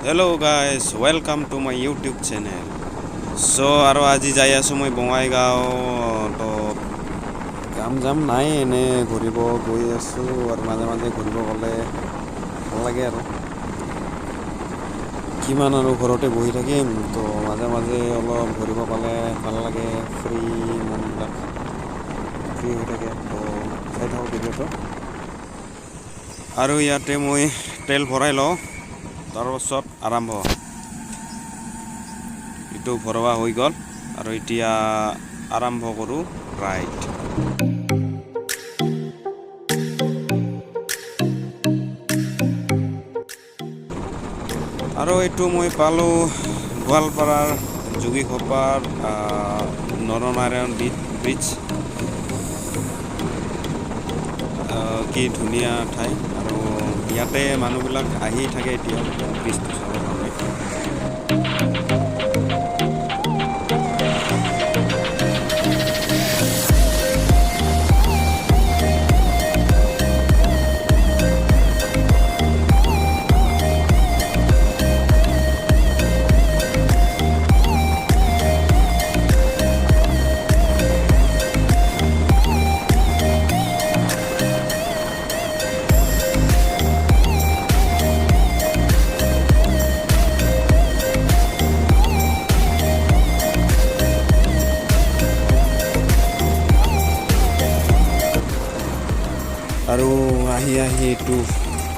Hello guys, welcome to my YouTube channel. So আৰু আজি যাই আছোঁ মই বঙাইগাঁও। তো কাম জাম নাই, এনে ঘূৰিব গৈ আছোঁ আৰু মাজে মাজে ঘূৰিব গ'লে ভাল লাগে। আৰু কিমান আৰু ঘৰতে বহি থাকিম? তো মাজে মাজে অলপ ঘূৰিব পালে ভাল লাগে, ফ্ৰী মনবিলাক ফ্ৰী হৈ থাকে। তো চাই থাকক ভিডিঅ'টো। আৰু ইয়াতে মই তেল ভৰাই লওঁ, তাৰপাছত আৰম্ভ। এইটো ভৰোৱা হৈ গ'ল আৰু এতিয়া আৰম্ভ কৰোঁ ৰাইড। আৰু এইটো মই পালোঁ গোৱালপাৰাৰ যোগীঘোপাৰ নৰনাৰায়ণ ব্ৰিজ। কি ধুনীয়া ঠাই! আৰু ইয়াতে মানুহবিলাক আহি থাকে এতিয়া ব্ৰিজটো চাবৰ কাৰণে। আৰু আহি আহি এইটো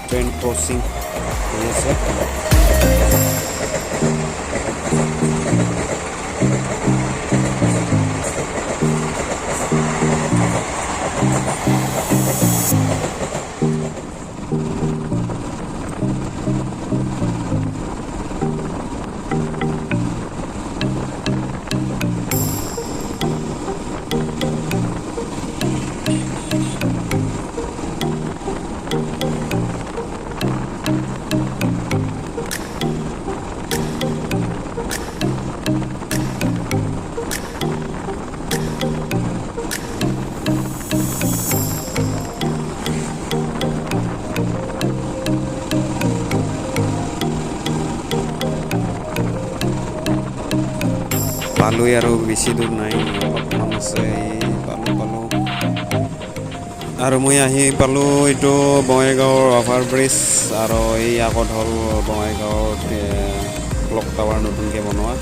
ট্ৰেইন ক্ৰচিং হৈ আছে। পালোঁৱেই আৰু বেছি দূৰ নাই, অলপমান আছে। এই পালোঁ, পালোঁ। আৰু মই আহি পালোঁ এইটো বঙাইগাঁৱৰ অভাৰ ব্ৰিজ। আৰু এই আগত হ'ল বঙাইগাঁৱৰ ক্লক টাৱাৰ, নতুনকৈ বনোৱা।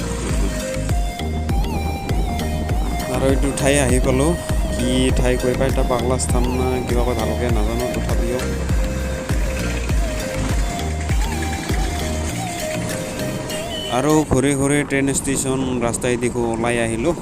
আৰু এইটো ঠাই আহি পালোঁ। কি ঠাই কৈ পাই, এটা পাগলা স্থান না কিবা কয়, ভালকৈ নাজানো তথাপিও। আৰু ঘূৰি ঘূৰি ট্ৰেইন ষ্টেচন ৰাস্তাইদি ওলাই আহিলোঁ।